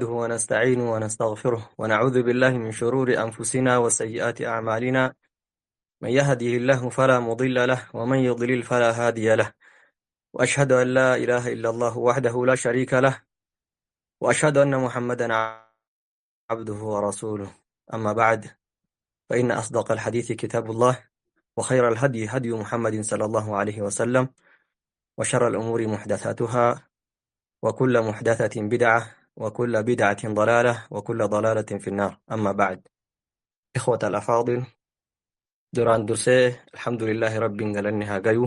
ونستعينه ونستغفره ونعوذ بالله من شرور أنفسنا وسيئات أعمالنا. من يهده الله فلا مضل له ومن يضلل فلا هادي له، وأشهد أن لا إله إلا الله وحده لا شريك له، وأشهد أن محمدا عبده ورسوله. أما بعد، فإن أصدق الحديث كتاب الله، وخير الهدي هدي محمد صلى الله عليه وسلم، وشر الأمور محدثاتها، وكل محدثة بدعة، وكل بدعة ضلالة، وكل ضلالة في النار. أما بعد، إخوة الأفاضل، duraan dursee alhamdulillahi rabbiin galanni haa gayu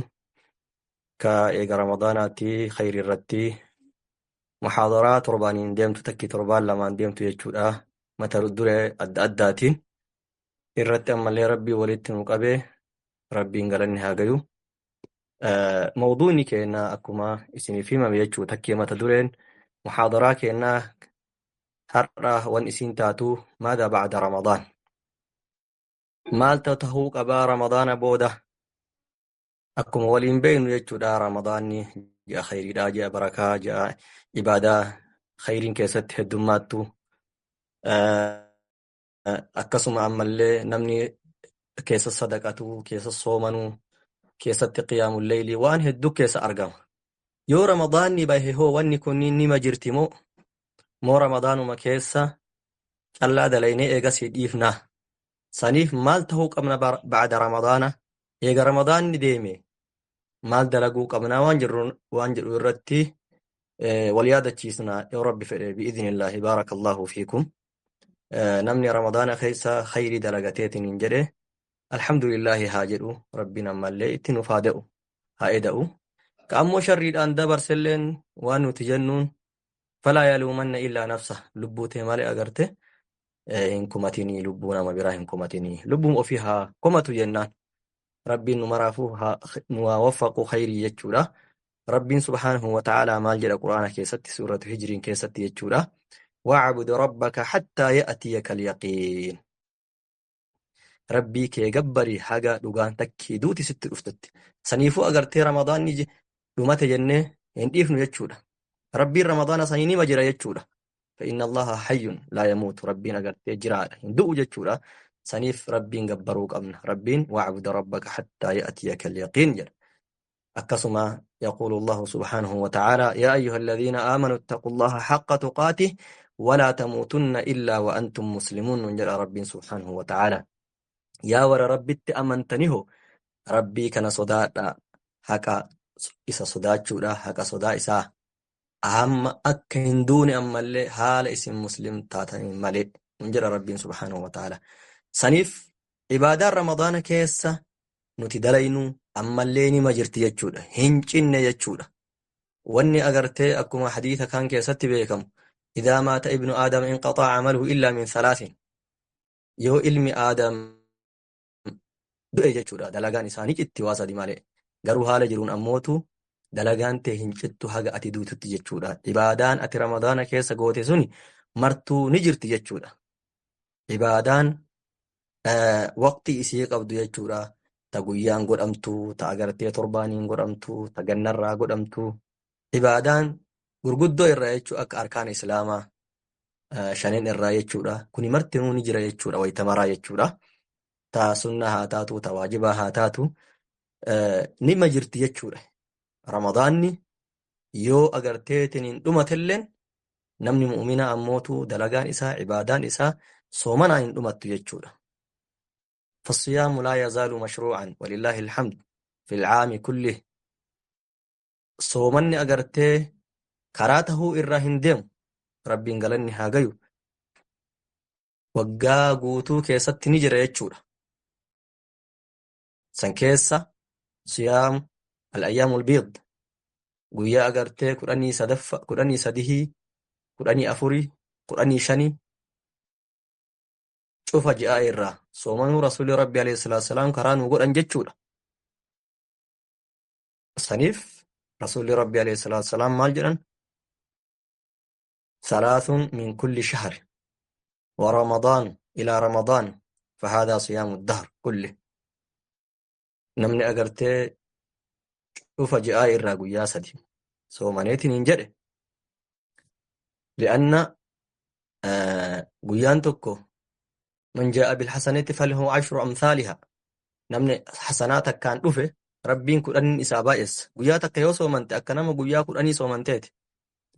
ka eega ramadaanaatti khayri irratti muhaadaraa torbaaniin deemtu takki torbaan lamaan deemtu jechuudha, mata duree adda addaatiin irratti ammallee rabbii walitti nu qabee rabbiin galanni haa gayu. Mawduuni keenya akkuma isiniif himame jechuu takkii mata dureen muhaadaraa keenyaa har'a wan isiin taatu maada bacda ramadaan, maaltu tahuu qabaa ramadaana booda. Akkuma waliin beeknu jechuudha, ramadaanni ji'a khayriidha, ji'a barakaa, ji'a ibaadaa khayriin keessatti heddummaattu. Akkasuma ammallee namni keessa sadaqatu, keessa soomanuu, keessatti qiyaamul leeylii waan hedduu keessa argama. Yoo ramadaanni bahe hoo wanni kunniin nima jirti moo ramadaanuma keessa callaa dalaynee eegasii dhiifnaa? Saniif maal tahuu qabna bacda ramadaana? Eega ramadaanni deeme maal dalaguu qabnaa waan jirru waan jedhu irratti wal yaadachiisna yoo rabbi fedhe bi'idhnillaahi. Baarakallahu fiikum. Namni ramadaana keessa khayrii dalagateetiin hin jedhe alhamdulillaahi haa jedhu, rabbiin ammallee itti nuuf haa da'u, haa eda'u. Ka ammoo sharriidhaan dabarselleen waan nuti jennuun falaa yaluumanna illaa nafsa, lubbuu tee malee agarte hin kumatinii, lubbuu nama biraa hin kumatinii, lubbuun ofii haa komatu jennaan. Rabbiin nu maraafuu nu haa waffaqu khayrii jechuudha. Rabbiin subhaanahu wa ta'aalaa maal jedha quraana keessatti, suuratu hijriin keessatti jechuudha? Wa'bud rabbaka hattaa ya'tiyaka al-yaqiin. Rabbii kee gabbari haga dhugaan takkii duuti sitti dhuftutti. Saniifuu agartee ramadaanni dhumate jennee hin dhiifnu jechuudha. Rabbiin ramadaana sanii nima jira jechuudha. فإن الله حي لا يموت, rabbiin agartee jiraadha, hin du'u jechuudha. Saniif rabbiin gabbaruu qabna. Rabbiin wa'bud rabbaka hattaa ya'tiyaka al-yaqiin jedha. Akkasuma يقول الله سبحانه وتعالى: يا أيها الذين آمنوا اتقوا الله حق تقاته ولا تموتن إلا وأنتم مسلمون jedha rabbiin سبحانه وتعالى. Yaa warra rabbitti amantaniho, rabbii kana sodaadha, haqa isa sodaachuudha, haqa sodaa isaa hamma akka hin duune ammallee haala isin muslim taataniin malee jedha rabbiin subhaanahu wa ta'ala. Saniif ibaadaan ramadaana keessa nuti dalaynu ammallee nima jirti jechuudha, hin cinne jechuudha. Wanni agartee akkuma hadiisa kan keessatti beekamu, إذا مات ابن آدم انقطع عمله إلا من ثلاث. Yoo ilmi aadam du'e jechuudha, dalagaan isaanii citti waa sadi malee. Garuu haala jiruun ammootu dalagaan tee hin cittu haga ati duututti jechuudha. Ibaadaan ati ramadaana keessa goote suni martuu ni jirti jechuudha. Ibaadaan waqtii isii qabdu jechuudha, ta guyyaan godhamtu, ta agartee torbaaniin godhamtu, ta gannarraa godhamtu, ibaadaan gurguddoo irraa jechuu akka arkaan islaamaa shanin irraa jechuudha, kuni martinuu ni jira jechuudha wayita maraa jechuudha. Ta sunnaa haa taatu, ta waajibaa haa taatu, nima jirti jechuudha. Ramadaanni yoo agarteetiin hin dhumatelleen namni mu'umina ammootu dalagaan isaa, ibaadaan isaa soomanaan hin dhumattu jechuudha. فالصيام لا يزال مشروعا ولله الحمد في العام كله. Soomanni agartee karaa tahuu irraa hin deemu, rabbiin galanni haa gayu, waggaa guutuu keessatti ni jira jechuudha. San keessa siyaam al-ayyaamul biid, guyyaa agartee 13ffaa, 13, 14, 15 cufa ji'aa irraa soomanuu rasuulli rabbi alayhi salaatu salaam karaa nu godhan jechuudha. Saniif rasuulli rabbi alayhi salaatu salaam maal jedhan? ثلاث من كل شهر ورمضان إلى رمضان فهذا صيام الدهر كله. Namni agartee cufa ji'aa irraa guyyaa sadi soomaneetiin hin jedhe li'anna Guyyaan tokko man jaa'a bilhasanati falahu ashru amthaaliha. Namni hasanaa takkaan dhufe Rabbiin 10 isaa baay'essa. Guyyaa takka yoo soomante akka nama guyyaa 10 soomanteeti.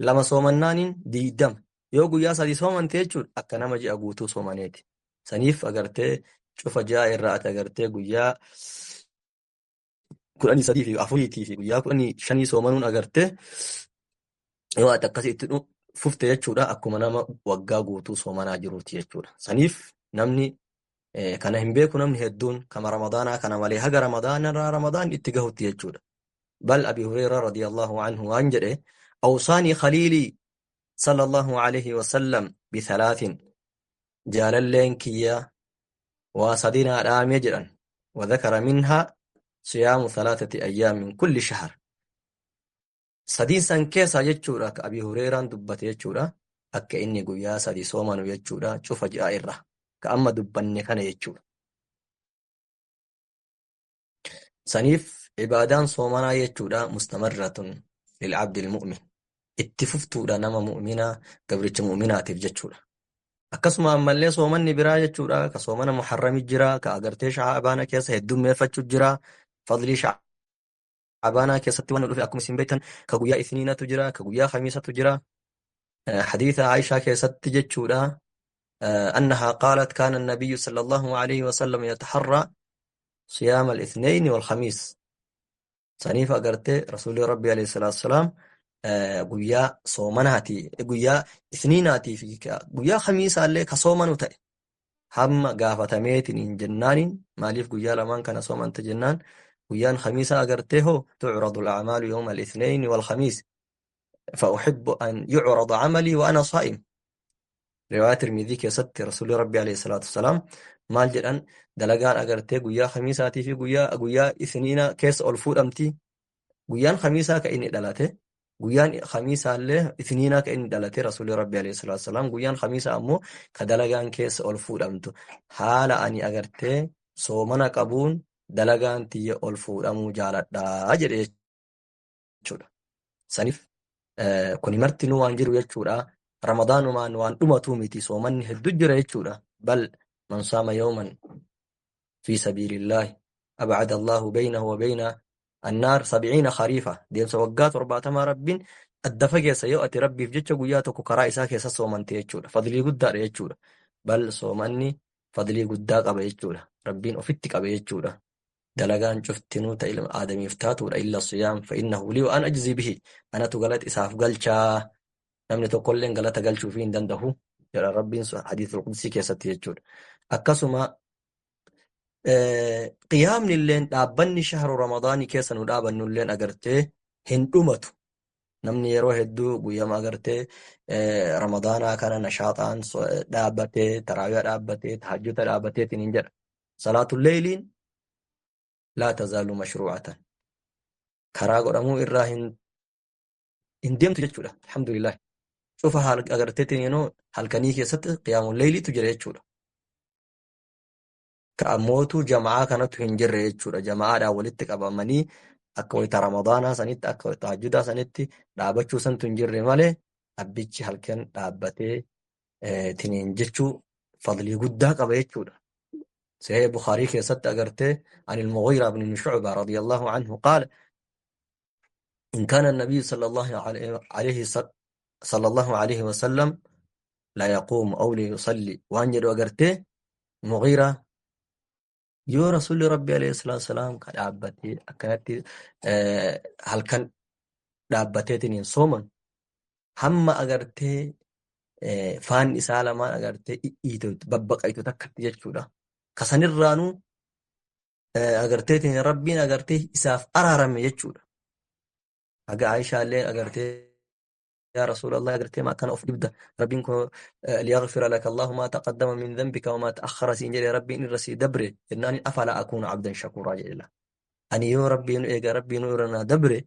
2 soomannaaniin 20. Yoo guyyaa 3 soomante jechuudha akka nama ji'a guutuu soomaneeti. Saniif agartee cufa ji'a irraa ati agartee guyyaa 13 fi 4 fi guyyaa 15 soomanuun agartee yoo ati akkasii itti fufte jechuudha akkuma nama waggaa guutuu soomanaa jiruuti jechuudha. Saniif namni kana hin beeku namni hedduun kama Ramadaanaa kana malee haga Ramadaanarraa Ramadaan itti gahutti jechuudha. Bal Abi Hureyraa radiyallahu anhu waan jedhe awsaanii khaliilii sallallahu alayhi wasallam bithalaatin jaalalleen kiyya waa sadinaa dhaame jedhan وذكر منها صيام 3 أيام من كل شهر. Sadiin san keessaa jechuudha akka Abi Hureeraan dubbate jechuudha akka inni guyyaa 3 soomanu jechuudha cufa ji'a irra ka amma dubbanne kana jechuudha. Saniif ibaadaan soomanaa jechuudha mustamarratun lil'abdil mu'min itti fuftuudha nama mu'minaa gabricha mu'minaatiif jechuudha. Akkasuma ammallee soomanni biraa jechuudha ka soomana muharrami jira ka agartee sha'abaana keessa heddummeeffachuu jira fadlii sha'abaanaa keessatti waan dhufe akkuma isin beektan ka guyyaa isniinatu jira ka guyyaa khamiisatu jira. Hadiisa Aishaa keessatti jechuudha أنها قالت كان النبي صلى الله عليه وسلم يتحرى صيام الاثنين والخميس. سنيف أقرت رسول ربي عليه الصلاة والسلام guyyaa soomanaatii guyyaa isniinaatii fi guyyaa khamiisaallee ka soomanu ta'e hamma gaafatameetiin hin jennaaniin maaliif guyyaa lamaan kana soomante jennaan guyyaan khamiisa agartee hoo tucradu alacmaalu yawma alithnayn waalkhamiis فأحب أن يعرض عملي وأنا صائم. رواية ترمذي keessatti رسول ربي عليه الصلاة والسلام maal jedhan dalagaan agartee guyyaa khamiisaatii fi guyyaa isniina keessa ol fuudhamti. Guyyaan khamiisaa ka inni dhalate guyyaan khamiisaallee isniinaa ka inni dhalate rasuulli rabbi alayhi salaatu wasalaam guyyaan khamiisaa ammoo ka dalagaan keessa ol fuudhamtu haala ani agartee soomana qabuun dalagaan tiyya ol fuudhamuu jaaladhaa jedhe jechuudha. Saniif kuni martinuu waan jiru jechuudha. Ramadaanumaan waan dhumatuu miti soomanni hedduu jira jechuudha. Bal man saama yawman fi sabiilillaahi abcada Allahu baynahu wa bayna annaar 70 khariifa deemsa waggaa 70 rabbiin adda fageessa yoo ati rabbiif jecha guyyaa tokko karaa isaa keessa soomante jechuudha. Fadlii guddaadha jechuudha. Bal soomanni fadlii guddaa qaba jechuudha. Rabbiin ofitti qabe jechuudha. Dalagaan cuftinuu ta ilma aadamiif taatuudha illa siyaam fa innahu lii wa an ajzii bihi anatu galata isaaf galchaa namni tokkolleen galata galchuufii hin danda'u jedha rabbiin hadiisul qudsii keessatti jechuudha. Akkasuma qiyaamni illeen dhaabbanni shahru ramadaanii keessa nu dhaabannu illeen agartee hin dhumatu. Namni yeroo hedduu guyyama agartee ramadaanaa kana nashaaxaan dhaabbatee taraawiyaa dhaabbatee tahajjuda dhaabbateetiin hin jedha. Salaatul leeyliin laa tazaalu mashruucatan karaa godhamuu irraa hin deemtu jechuudha. Alhamdulillah. Cufa agarteetiin yeroo halkanii keessatti qiyaamul leeyliitu jira jechuudha. Ka ammootu jama'aa kanatu hin jirre jechuudha. Jama'aadhaan walitti qabamanii akka wayita ramadaanaa sanitti akka tahajjudaa sanitti dhaabachuu santu hin jirre malee abbichi halkan dhaabbatee tiniin jechuu fadlii guddaa qaba jechuudha. Sahih Bukhari keessatti agartee عن المغيرة بن شعبة رضي الله عنه قال إن كان النبي صلى الله عليه وسلم لا يقوم أو ليصلي وأن يدعو أغرتي مغيرة yoo rasuulli rabbi alayhi salaatu wasalaam ka dhaabbatee akkanatti halkan dhaabbateetiin hin sooman hamma agartee faan isaa lamaan agartee dhiitu babbaqaytu takkatti jechuudha. Kasanirraanuu agarteetiin rabbiin agartee isaaf araarame jechuudha. Haga Aishaa illee agartee يا رسول الله agartee ma akkana of dhibda rabbiin kun liyaghfira laka Allahu ma taqaddama min dhanbika wa ma ta'akhkhara siin jedhe rabbiin irra sii dabre jennaan afala akuuna abdan shakuuraa jedhe. Ani yoo rabbiin eega rabbiin irra naa dabre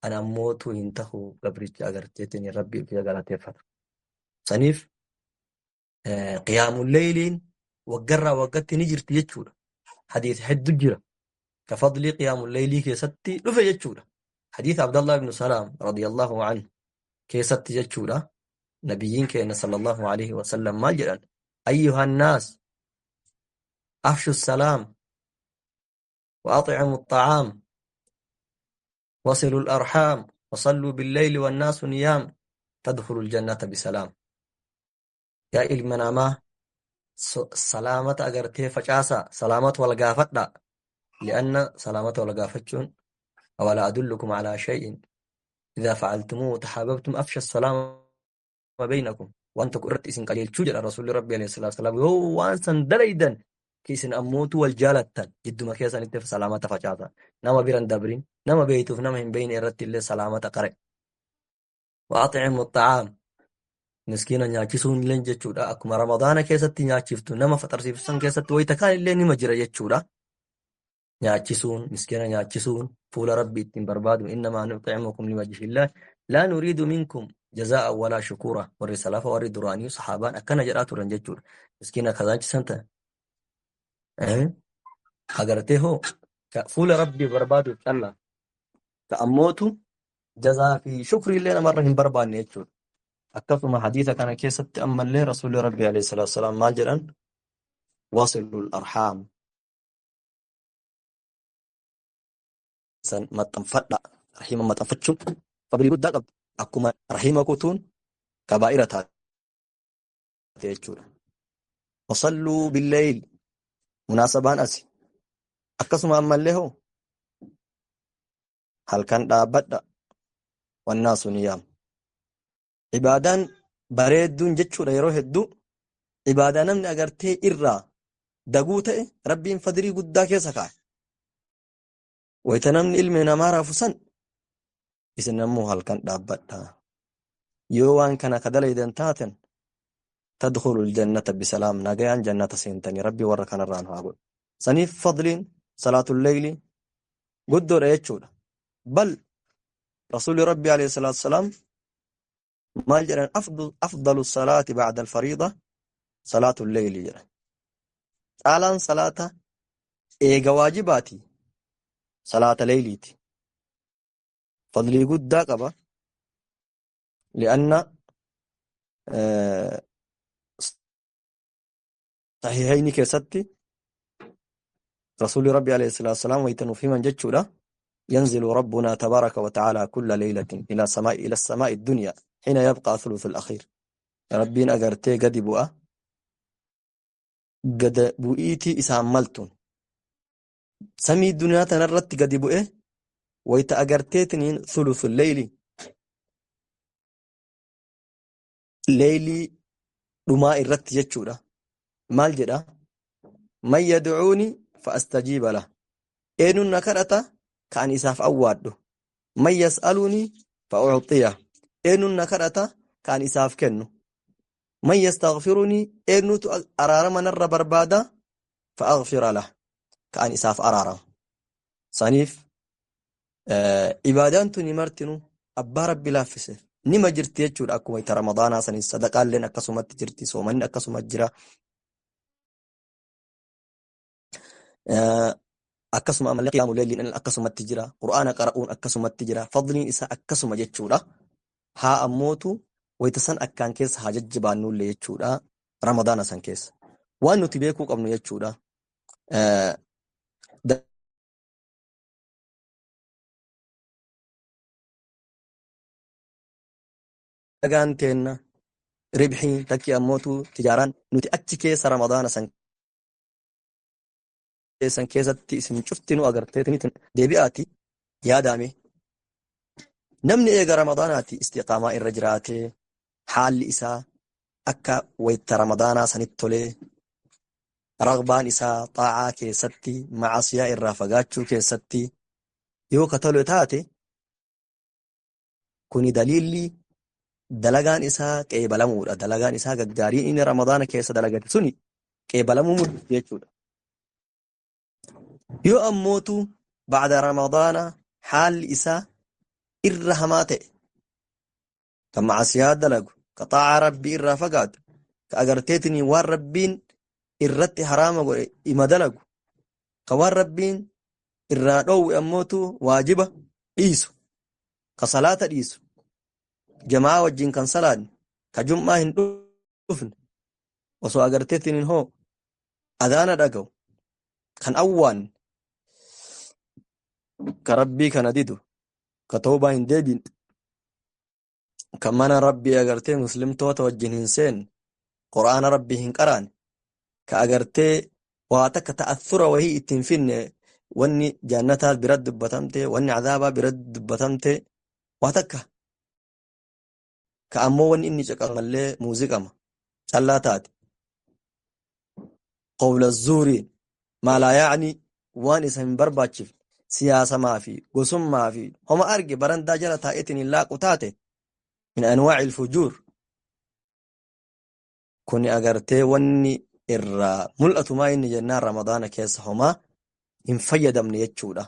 ana ammootu hin tahu gabricha agarteetiin rabbii ofii galateeffata. Saniif qiyaamul leeyliin waggarraa waggatti ni jirti jechuudha. Hadiisa hedduu jira. Ka fadlii qiyaamul leeylii keessatti dhufe jechuudha. Hadiisa Abdallah ibn Salaam radiyallahu anhu keessatti jechuudha. Nabiyyiin keenya sallallahu alaihi wasallam maal jedhan? أيها الناس أفشوا السلام وأطعموا الطعام وصلوا الأرحام وصلوا بالليل والناس نيام تدخلوا الجنة بسلام. Yaa ilma namaa, salaamata agartee facaasaa, salaamata wal gaafadhaa. Li'anna salaamata wal gaafachuun أولا أدلكم على شيء إذا فعلتموه تحاببتم أفشى السلام بينكم. وأنت قررت إسن قليل شجر رسول ربي عليه الصلاة والسلام هو وأنسن دليدا كيسن أموت والجالتا جد ما كيسن اتف سلامة فجاتا نما بيرن دبرين نما بيتوف نما هم بين إرت الله سلامة قرئ. وأطعموا الطعام مسكينا nyaachisuun illee jechuudha. Akkuma Ramadaana keessatti nyaachiftu nama faxarsiifsan keessatti wayita kaan illee nima jira jechuudha. Nyaachisuun miskiina nyaachisuun fuula rabbii ittiin barbaadu innamaa nut'imukum liwajhillah laa nuriidu minkum jazaa'an walaa shukuura. Warri salafa warri duraanii sahaabaan akkana jedhaa turan jechuudha. Miskiina kazaachisan ta'e agartee hoo fuula rabbii barbaaduuf callaa ka ammootu jazaa fi shukrii illee namarra hin barbaanne jechuudha. Akkasuma hadiisa kana keessatti ammallee rasuulli rabbii alayhi salaatu wasalaam maal jedhan? Wasilul arhaam san maxxanfadha. Rahiima maxxanfachuun fadlii guddaa qabdi. Akkuma rahiima kutuun kabaa'ira taate jechuudha. Wasalluu billeyl munaasabaan asi. Akkasuma ammallee hoo halkan dhaabbadha. Wannaasu niyaam. Ibaadaan bareedduun jechuudha yeroo hedduu ibaadaa namni agartee irraa daguu ta'e rabbiin fadlii guddaa keessa kaa'e. Wayita namni ilmi namaa raafu san isin ammoo halkan dhaabbadha. Yoo waan kana ka dalaydan taaten tadkhulul jannata bisalaam nagayaan jannata seentanii rabbi warra kanarraan haa godhu. Saniif fadliin salaatul leyli guddoodha jechuudha. Bal rasuulli rabbi alayhi salaatu wasalaam maal jedhan? Afdalu salaati ba'da alfariida salaatul leyli jedhan. Caalaan salaata eega waajibaati salaata leyliiti. Fadlii guddaa qaba. Li'anna sahiihayni keessatti rasuulli rabbi alayhi salaatu wasalaam wayita nuuf himan jechuudha. ينزل ربنا تبارك وتعالى كل ليلة إلى السماء الدنيا حين يبقى ثلث الأخير. ربين أجرتي قد بؤ قد بؤيتي إساملتون سمي الدنيا تنرت قد بؤ ويتا أجرتي تنين ثلث الليل ليلي رما الرت يجورا مال جدا من يدعوني فأستجيب له إن نكرته كان إساف أواده من يسألني فأعطيه إن نكرته كان إساف كنه من يستغفرني إن أرار من الرب بربادا فأغفر له كان إساف أرارا. صنيف إبادان تني مرتنو أبا ربي لافسه نما جرتي يجور أكو ميت رمضان سني صدقة لين أكسمت جرتي صومن أكسمت جرا akkasuma ammallee qiyaamu leelliin akkasumatti jira qur'aana qara'uun akkasumatti jira fadliin isaa akkasuma jechuudha. Haa ammootu wayita san akkaan keessa haa jajjabaannullee jechuudha. Ramadaana san keessa waan nuti beekuu qabnu jechuudha. Dalagaan teenna ribxiin takki ammootu tijaaraan nuti achi keessa ramadaana san keessan keessatti isin cuftinu agarteetiniitin deebi'aati yaadame. Namni eega ramadaanaati istiqaamaa irra jiraatee haalli isaa akka wayita ramadaanaa sanitti tolee ragbaan isaa xaa'aa keessatti macasiyaa irraa fagaachuu keessatti yoo ka tole taate kuni daliilli dalagaan isaa qeebalamuudha. Dalagaan isaa gaggaariin inni ramadaana keessa dalagate suni qeebalamuu mul'isa jechuudha. Yoo ammootu ba'da ramadaana haalli isaa irra hamaa ta'e kan macasiyaa dalagu ka xaa'aa rabbii irraa fagaatu ka agarteetinii waan rabbiin irratti haraama godhe ima dalagu ka waan rabbiin irraa dhoowwe ammootu waajiba dhiisu ka salaata dhiisu jamaa wajjin kan salaanne ka jum'aa hin dhufne Osoo agarteetiin hoo adaana dhaga'u kan awwaan ka rabbii kana didu ka toobaa hin deebiin ka mana rabbii agartee muslimtoota wajjin hin seenne quraana rabbii hin qaraane ka agartee waa takka ta'athura wahii ittiin finne wanni jannataa bira dubbatamte wanni cadaabaa bira dubbatamte waa takka ka ammoo wanni inni caqamallee muuziqama callaa taate qawla zuuriin maa laa yaacni waan isa hin barbaachifne siyaasamaa fi gosummaa fi homa arge barandaa jala taa'eetiin hin laaqu taate min anwaaci ilfujuur kuni agartee wanni irraa mul'atu maa inni jennaan ramadaana keessa homaa hin fayyadamne jechuudha.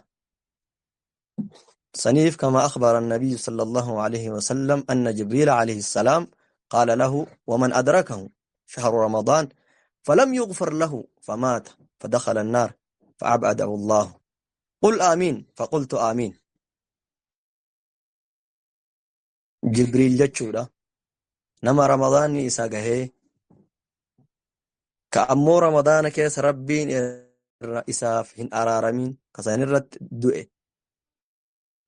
Saniif kama akhbara النبي صلى الله عليه وسلم أن جبريل عليه السلام قال له ومن أدركه شهر رمضان فلم يغفر له فمات فدخل النار فأبعده الله قل آمين فقلت آمين. جبريل jechuudha nama ramadaanni isa gahee ka ammoo ramadaana keessa rabbiin irra isaaf hin araaramin ka san irratti du'e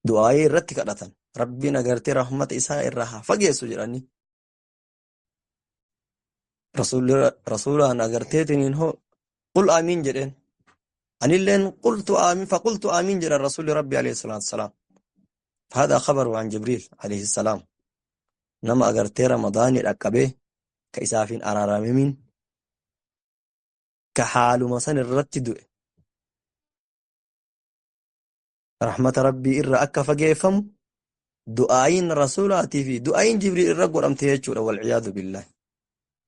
du'aayii irratti kadhatan rabbiin agartee rahmata isaa irraa haa fageessu jedhanii rasuulaan agarteetiniin hoo qul aamiin jedheen anilleen qultu aamiin faqultu aamiin jedhan rasuulli rabbi alayhi salaatu wasalaam. فهذا خبر عن جبريل عليه السلام nama agartee ramadaanii dhaqqabee ka isaaf hin araaramimin ka haaluma san irratti du'e rahmata rabbii irra akka fageeffamu du'aayin rasuulaatii fi du'aayin jibriil irra godhamte jechuudha walciyaadu billaah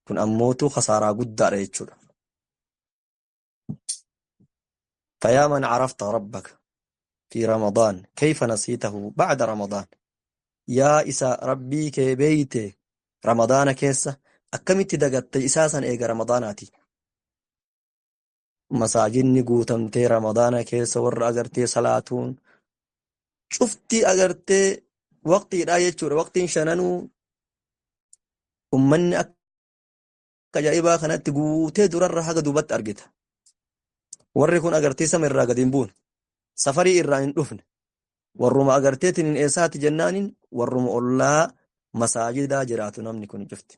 kun ammootu khasaaraa guddaadha jechuudha. فيا من عرفت ربك في رمضان كيف نسيته بعد رمضان yaa isa rabbii kee beeyte ramadaana keessa akkamitti dagatte isaasan eega ramadaanaati. Masaajidni guutamtee ramadaana keessa warra agartee salaatuun cufti agartee waqtiidha jechuudha. Waqtiin shananuu ummanni akka ajaa'ibaa kanatti guutee durarra haga duubatti argita. Warri kun agartee sama irraa gadi hin buune safarii irraa hin dhufne warruma agarteetiin hin eessaati jennaaniin warruma ollaa masaajidaa jiraatu namni kun cufti.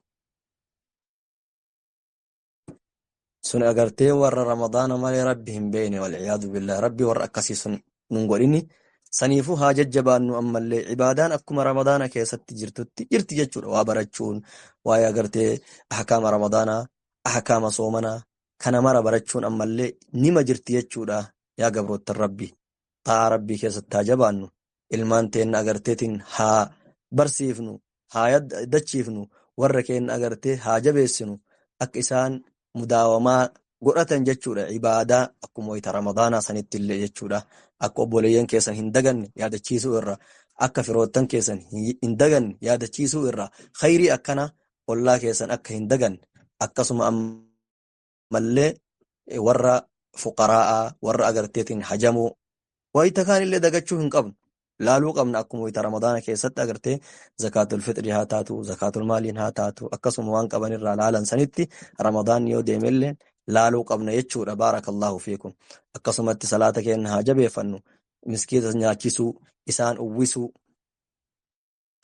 Sun agartee warra ramadaana malee rabbi hin beekne walciyaadu billah rabbi warra akkasii sun nun godhini saniifuu haa jajjabaannu ammallee ibaadaan akkuma ramadaana keessatti jirtutti jirti jechuudha. Waa barachuun waa'ee agartee ahkaama ramadaanaa ahkaama soomanaa kana mara barachuun ammallee nima jirti jechuudha. Yaa gabroottan rabbi xaa rabbii keessatti haa jabaannu ilmaan teenna agarteetiin haa barsiifnu haa dachiifnu warra keenna agartee haa jabeessinu akka isaan mudaawamaa godhatan jechuudha. Ibaadaa akkuma wayita ramadaanaa sanitti illee jechuudha. Akka obboleeyyan keessan hin daganne yaadachiisuu irra akka firoottan keessan hin daganne yaadachiisuu irra khayrii akkana ollaa keessan akka hin daganne akkasuma ammallee warra fuqaraa'aa warra agarteetiin hajamoo wayita kaan illee dagachuu hin qabnu. Laaluu qabna akkuma wayita ramadaana keessatti agartee zakaatul fixrii haa taatu zakaatul maaliin haa taatu akkasuma waan qaban irraa laalan sanitti ramadaan yoo deemellee laaluu qabna jechuudha. Baarakallahu fiikum. Akkasumatti salaata keenya haa jabeeffannu miskiita nyaachisuu isaan uwwisuu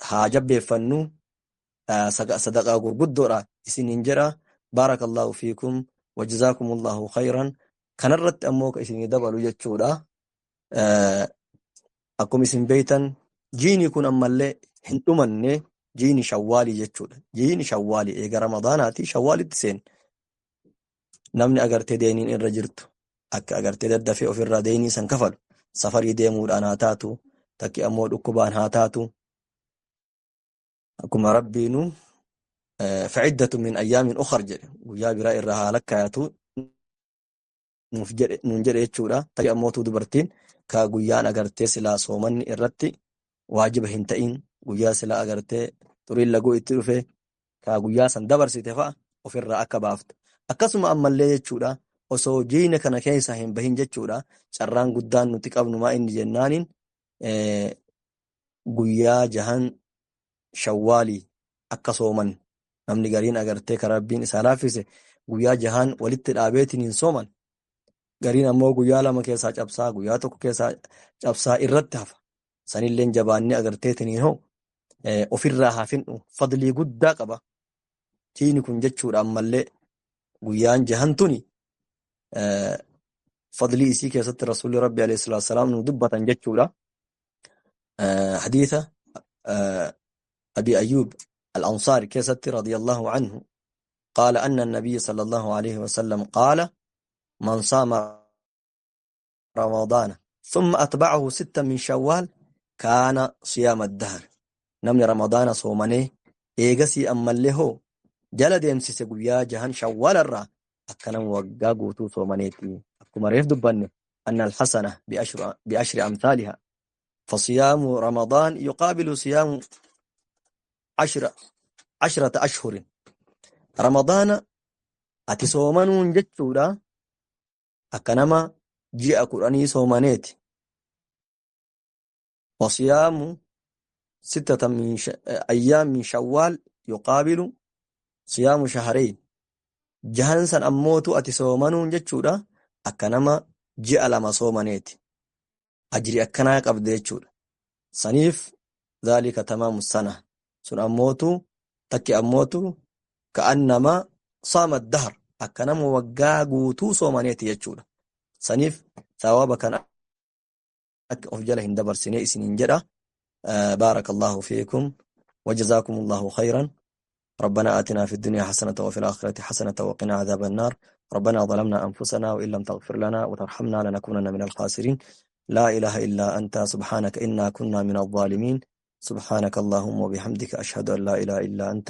haa jabeeffannu sadaqaa gurguddoodha isiniin jedha. Baarakallahu fiikum wajazaakumullahu khayran. Kanarratti ammoo ka isinii dabalu jechuudha. Akkuma isin beeytan jiini kun ammallee hin dhumanne jiini shawwaalii jechuudha. Jiini shawwaalii eega ramadaanaati shawwaalitti seen namni agartee deeniin irra jirtu akka agartee daddafee ofirraa deenii san kafalu safarii deemuudhaan haa taatu takki ammoo dhukkubaan haa taatu akkuma rabbiinu faciddatu min ayyaamin ukhar jedhe guyyaa biraa irraa haa lakkaayatu nuun jedhe jechuudha. Takki ammootu dubartiin ka guyyaan agartee silaa soomanni irratti waajiba hin ta'in guyyaa silaa agartee xuriin laguu itti dhufe ka guyyaa san dabarsite fa'a ofirraa akka baaftu. Akkasuma ammallee jechuudha osoo jiina kana keessa hin bahin jechuudha carraan guddaan nuti qabnu maa inni jennaaniin guyyaa jahan shawwaalii akka sooman namni gariin agartee ka rabbiin isaa laaffise Guyyaa jahaan walitti dhaabeetiin hin sooman. Gariin ammoo guyyaa 2 keessaa cabsaa, guyyaa 1 keessaa cabsaa irratti hafa. Sanilleen jabaannee agarteetiin hoo ofirraa hafinnu fadlii guddaa qaba. Tiini kun jechuudha ammallee guyyaan jahan tuni fadlii isii keessatti Rasuulli Rabbi alayhi salaatu wassalaam nu dubbatan jechuudha. Hadiisa Abi Ayyuub Al-Ansaari keessatti radiyallahu anhu qaala anna an-nabiyya sallallahu alayhi wasallam qaala man saama Ramadaana thumma atba'ahu 6 min Shawwaal kaana siyaama ad-dahr. Namni Ramadaana soomanee eegasii ammallee hoo jala deemsise guyyaa jahan Shawwaal irraa akka nama waggaa guutuu soomaneeti. Akkuma reef dubbanne anna al-hasana bi'ashri amthaaliha fasiyaamu Ramadaan yuqaabilu siyaamu 10 ashhurin. Ramadaana ati soomanuun jechuudha akka nama ji'a 10 soomaneeti. Wasiyaamu 6 min ayyaam min Shawwaal yuqaabilu siyaamu shahrayn. Jahan san ammootu ati soomanuun jechuudha akka nama ji'a 2 soomaneeti. Ajri akkanaa qabde jechuudha. Saniif dhaalika tamaamu sana. Sun ammootu takki ammootu ka'annama saama ad-dahr akka nama waggaa guutuu soomaneeti jechuudha. Saniif thawaaba kana akka of jala hin dabarsine isiniin jedha. Baarakallahu fiikum wa jazaakumullahu khayran. ربنا آتنا في الدنيا حسنة وفي الآخرة حسنة وقنا عذاب النار. ربنا ظلمنا أنفسنا وإن لم تغفر لنا وترحمنا لنكونن من الخاسرين. لا إله إلا أنت سبحانك إنا كنا من الظالمين. سبحانك اللهم وبحمدك أشهد أن لا إله إلا أنت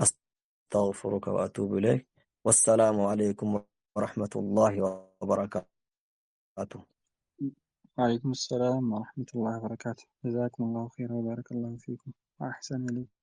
أستغفرك وأتوب إليك. والسلام عليكم ورحمة الله وبركاته. وعليكم السلام ورحمة الله وبركاته. جزاكم الله خيرا وبارك الله فيكم وأحسن إليكم.